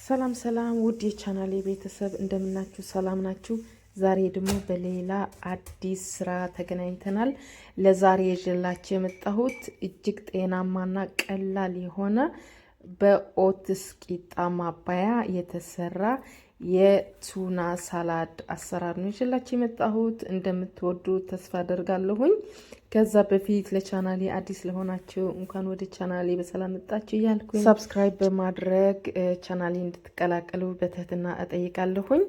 ሰላም ሰላም ውድ የቻናሌ ቤተሰብ እንደምናችሁ፣ ሰላም ናችሁ? ዛሬ ደግሞ በሌላ አዲስ ስራ ተገናኝተናል። ለዛሬ ይዤላችሁ የመጣሁት እጅግ ጤናማና ቀላል የሆነ በ oats ቂጣ ማባያ የተሰራ የ tuna salad አሰራር ነው ይዤላችሁ የመጣሁት። እንደምትወዱ ተስፋ አደርጋለሁኝ። ከዛ በፊት ለቻናሌ አዲስ ለሆናችሁ እንኳን ወደ ቻናሌ በሰላም መጣችሁ እያልኩኝ subscribe በማድረግ ቻናሌ እንድትቀላቀሉ በትህትና እጠይቃለሁኝ።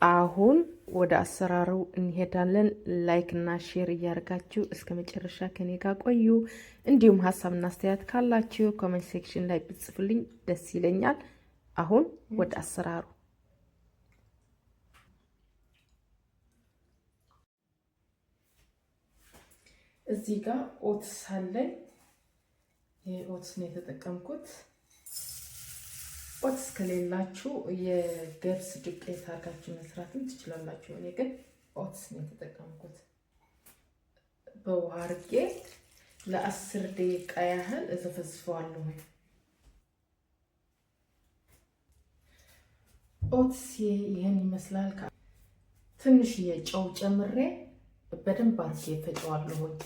አሁን ወደ አሰራሩ እንሄዳለን። Like እና share እያደርጋችሁ እስከ መጨረሻ ከኔ ጋር ቆዩ። እንዲሁም ሀሳብና አስተያየት ካላችሁ comment section ላይ ብትጽፉልኝ ደስ ይለኛል። አሁን ወደ አሰራሩ። እዚህ ጋር oats አለኝ። ይሄ oats ነው የተጠቀምኩት። Oats ከሌላችሁ የገብስ ዱቄት አድርጋችሁ መስራትም ትችላላችሁ። እኔ ግን oats ነው የተጠቀምኩት። በውሃ አድርጌ ለ10 ደቂቃ ያህል እዘፈዝፈዋለሁ። Oats ይህን ይመስላል። ትንሽዬ ጨው ጨምሬ በደንብ አድርጌ ፈጨዋለሁኝ።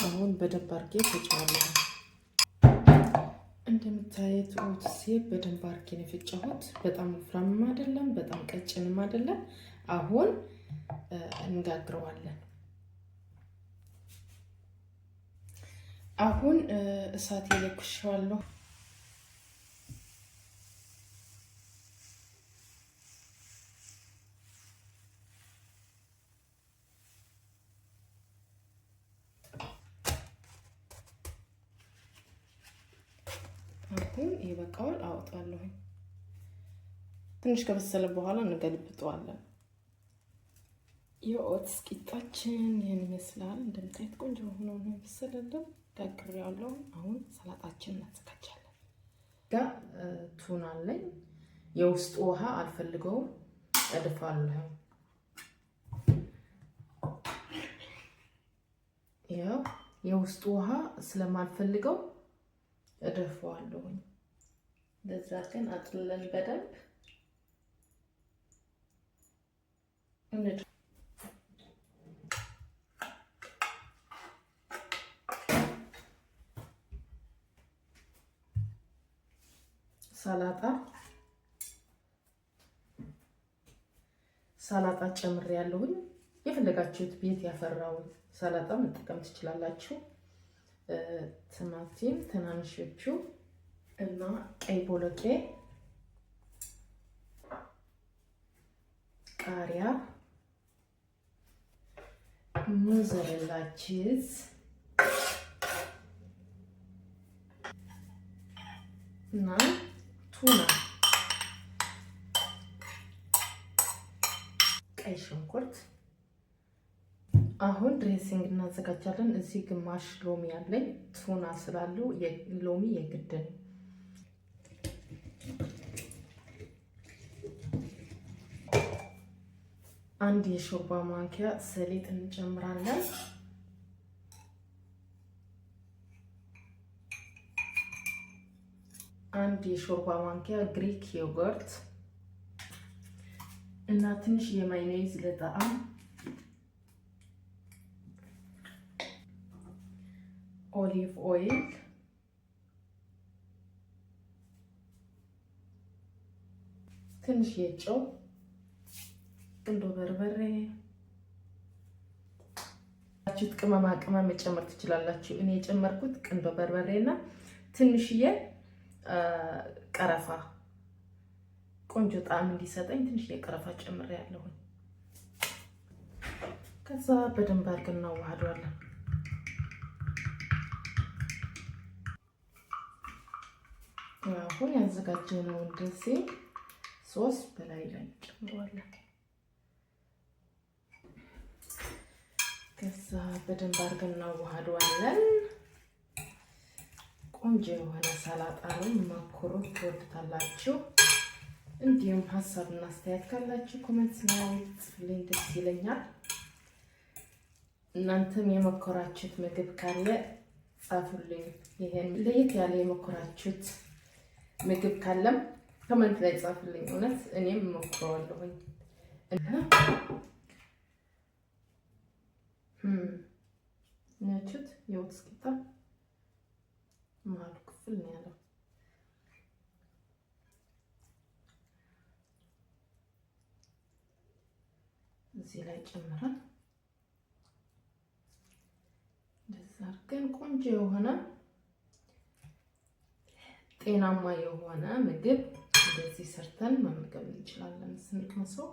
አሁን በደንብ አድርጌ ፈጨዋለሁ። እንደምታዩት oats ኤ በደንብ አድርጌ ነው የፈጨሁት። በጣም ወፍራምም አይደለም፣ በጣም ቀጭንም አይደለም። አሁን እንጋግረዋለን። አሁን እሳት ለኩሼዋለሁ። አሁን ይበቃዋል፣ አወጣለሁኝ። ትንሽ ከበሰለ በኋላ እንገልብጠዋለን። የ oats ቂጣችን ይህን ይመስላል። እንደምታዩት ቆንጆ ሆኖ ነው የበሰለልን። ጋግሬዋለሁ። አሁን ሰላጣችን እናዘጋጃለን። ጋ ቱና አለኝ። የውስጡ ውሃ አልፈልገውም፣ እድፋለሁ። ያው የውስጡ ውሃ ስለማልፈልገው እደፋዋለሁኝ። ለዛ ግን አጥልለን በደንብ ሰላጣ ሰላጣ ጨምሬያለሁኝ። የፈለጋችሁት ቤት ያፈራውን ሰላጣ መጠቀም ትችላላችሁ። ቲማቲም ትናንሾቹ እና ቀይ ቦሎቄ፣ ቃሪያ፣ mozzarella cheese እና ቱና፣ ቀይ ሽንኩርት። አሁን dressing እናዘጋጃለን። እዚህ ግማሽ ሎሚ ያለኝ፣ ቱና ስላለው ሎሚ የግድ ነው። አንድ የሾርባ ማንኪያ ሰሊጥ እንጨምራለን። አንድ የሾርባ ማንኪያ Greek yogurt እና ትንሽ የማይኔዝ ለጣዕም፣ olive oil፣ ትንሽ የጨው፣ ቁንዶ በርበሬ፣ ቅመማ ቅመም መጨመር ትችላላችሁ። እኔ የጨመርኩት ቁንዶ በርበሬ እና ትንሽዬ ቀረፋ፣ ቆንጆ ጣዕም እንዲሰጠኝ ትንሽዬ ቀረፋ ጨምሬያለሁኝ። ከዛ በደንብ አድርገን እናዋህደዋለን። አሁን ያዘጋጀነውን dressing sauce በላይ ላይ እንጨምረዋለን። ከዛ በደንብ አድርገን እናዋህደዋለን። ቆንጆ የሆነ ሰላጣ ነው። ሞክሩት፣ ትወዱታላችሁ። እንዲሁም ሀሳብና አስተያየት ካላችሁ comment ላይ ጽፉልኝ፣ ደስ ይለኛል። እናንተም የሞከራችሁት ምግብ ካለ ጻፉልኝ። ይሄን ለየት ያለ የሞከራችሁት ምግብ ካለም comment ላይ ጻፉልኝ። እውነት እኔም እሞክረዋለሁኝ። እና ያችሁት የወጥ ቂጣ መሀሉ ክፍል ነው ያለው። እዚህ ላይ ጨምረን እንደዛ አድርገን ቆንጆ የሆነ ጤናማ የሆነ ምግብ እንደዚህ ሰርተን መመገብ እንችላለን። ስንቅመሰው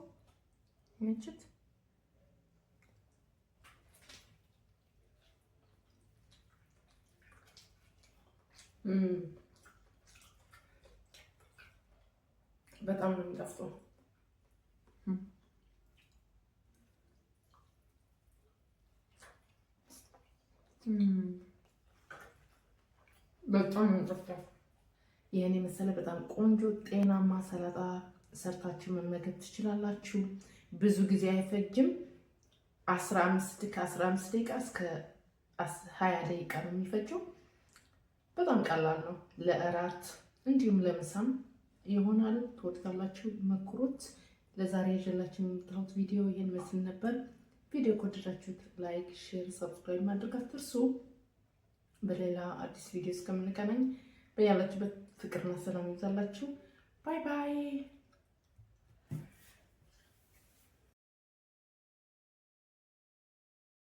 ያችሁት በጣም ነው የሚጣፍጠው። በጣም ነው የሚጣፍጠው። ይህን የመሰለ በጣም ቆንጆ ጤናማ ሰላጣ ሰርታችሁ መመገብ ትችላላችሁ። ብዙ ጊዜ አይፈጅም። 15 ከ15 ደቂቃ እስከ 20 ደቂቃ ነው የሚፈጀው። በጣም ቀላል ነው። ለእራት እንዲሁም ለምሳም ይሆናል። ትወዱታላችሁ፣ ሞክሩት። ለዛሬ ይዤላችሁ የመጣሁት ቪዲዮ ይህን ይመስል ነበር። ቪዲዮ ከወደዳችሁት like፣ share፣ subscribe ማድረግ አትርሱ። በሌላ አዲስ ቪዲዮ እስከምንገናኝ በያላችሁበት ፍቅርና ሰላም ይብዛላችሁ። Bye bye።